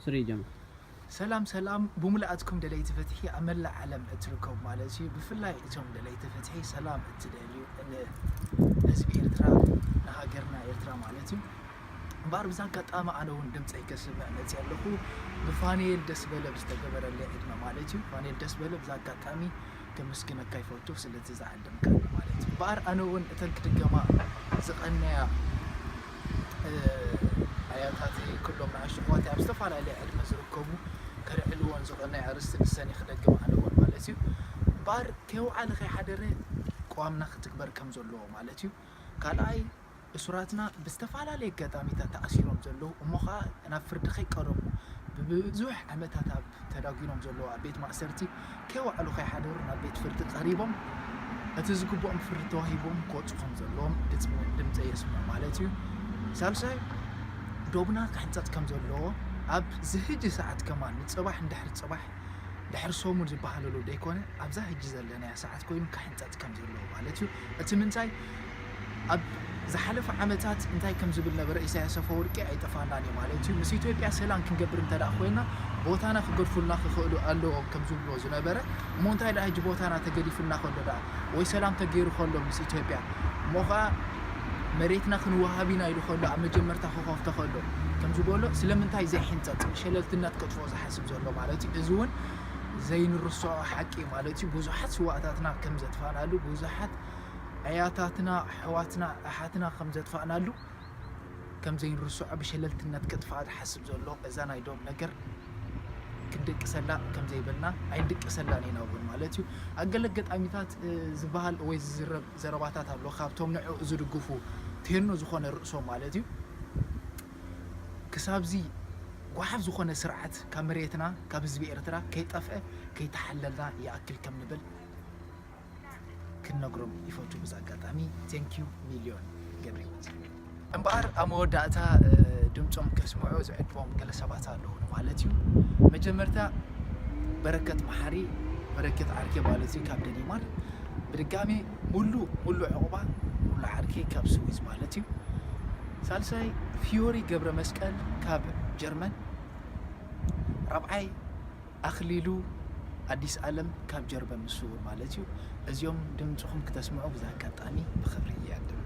ስሪ ጀማ። ሰላም ሰላም፣ ብሙሉኣትኩም ደለይቲ ፍትሒ ኣብ መላእ ዓለም እትርከቡ ማለት እዩ። ብፍላይ እቶም ደለይቲ ፍትሒ ሰላም እትደልዩ ንህዝቢ ኤርትራ፣ ንሃገርና ኤርትራ ማለት እዩ። እምበኣር ብዛ ኣጋጣሚ ኣነ እውን ድምፀይ ከስምዕ መፅእ ኣለኹ። ብፋንኤል ደስ በለ ብዝተገበረለይ ዕድመ ማለት እዩ። ፋንኤል ደስ በለ ብዛ ኣጋጣሚ ከመስግነካ ይፈቱ ስለቲ ዝዓደምካኒ ማለት እዩ። እምበኣር ኣነ እውን እተን ክድገማ ዝቐነያ ኣያታተይ ኩሎም ንኣሽቱ ኣሕዋተይ ኣብ ዝተፈላለየ ዕድመ ዝርከቡ ከልዕልወን ዝቐነያ ኣርእስቲ ንሰን ክደግም ኣለወን ማለት እዩ። እምበኣር ከይወዓለ ከይሓደረ ቅዋምና ክትግበር ከም ዘለዎ ማለት እዩ። ካልኣይ እሱራትና ብዝተፈላለየ ኣጋጣሚታት ተኣሲሮም ዘለዉ እሞ ኸዓ ናብ ፍርዲ ከይቀረቡ ብብዙሕ ዓመታት ኣብ ተዳጒኖም ዘለዉ ኣብ ቤት ማእሰርቲ ከይወዓሉ ከይሓደሩ ናብ ቤት ፍርዲ ቀሪቦም እቲ ዝግብኦም ፍርዲ ተዋሂቦም ክወፁ ከም ዘለዎም ድምፀ የስምዕ ማለት እዩ። ሳልሳይ ዶብና ክሕንፀፅ ከም ዘለዎ ኣብ ዝህጂ ሰዓት ከማን ንፅባሕ ንድሕሪ ፅባሕ ድሕሪ ሰሙን ዝበሃለሉ ደይኮነ ኣብዛ ህጂ ዘለናያ ሰዓት ኮይኑ ክሕንፀፅ ከም ዘለዎ ማለት እዩ። እቲ ምንታይ ኣብ ዝሓለፈ ዓመታት እንታይ ከም ዝብል ነበረ ኢሳያስ ኣፈወርቂ ኣይጠፋናን እዩ ማለት እዩ። ምስ ኢትዮጵያ ሰላም ክንገብር እንተ ኮይና ቦታና ክገድፉልና ክኽእሉ ኣለዎም ከም ዝብሎ ዝነበረ እሞ እንታይ ደኣ ህጂ ቦታና ተገዲፉልና ከሎ ደኣ ወይ ሰላም ተገይሩ ከሎ ምስ ኢትዮጵያ እሞ ኸዓ መሬትና ክንወሃብ ኢና ኢሉ ከሎ ኣብ መጀመርታ ክኸፍቶ ከሎ ከም ዝበሎ ስለምንታይ ዘይሕንፀፅ ብሸለልትነት ከጥፍኦ ዝሓስብ ዘሎ ማለት እዩ። እዚ እውን ዘይንርስዖ ሓቂ ማለት እዩ። ብዙሓት ስዋእታትና ከም ዘጥፋእናሉ ብዙሓት ኣያታትና ኣሕዋትና ኣሓትና ከም ዘጥፋእናሉ ከም ዘይንርስዖ ብሸለልትነት ከጥፍኣ ዝሓስብ ዘሎ እዛ ናይ ዶብ ነገር ክንድቅሰላ ከም ዘይበልና ኣይንድቅሰላን ኢና እውን ማለት እዩ። ኣብ ገለ ኣጋጣሚታት ዝበሃል ወይ ዝዝረብ ዘረባታት ኣሎ ካብቶም ንዕኡ ዝድግፉ ቴኖ ዝኾነ ርእሶም ማለት እዩ። ክሳብዚ ጓሓፍ ዝኾነ ስርዓት ካብ መሬትና ካብ ህዝቢ ኤርትራ ከይጠፍአ ከይተሓለልና ይኣክል ከም ንብል ክንነግሮም ይፈቱ ብዚ ኣጋጣሚ። Thank you ሚልዮን ገብረሂወት። እምበኣር ኣብ መወዳእታ ድምፆም ከስምዑ ዝዕድሞም ገለ ሰባት ኣለዉ ማለት እዩ። መጀመርታ በረከት መሓሪ በረከት ዓርኬ ማለት እዩ ካብ ደኒማር ብድጋሚ ሙሉ ሙሉ ዕቑባ ሙሉ ዓርኬ ካብ ስዊዝ ማለት እዩ። ሳልሳይ ፊዮሪ ገብረ መስቀል ካብ ጀርመን፣ ራብዓይ ኣኽሊሉ ኣዲስ ኣለም ካብ ጀርመን ንሱ እውን ማለት እዩ። እዚኦም ድምፅኹም ክተስምዑ ብዚ ኣጋጣሚ ብኽብሪ ይዕድም።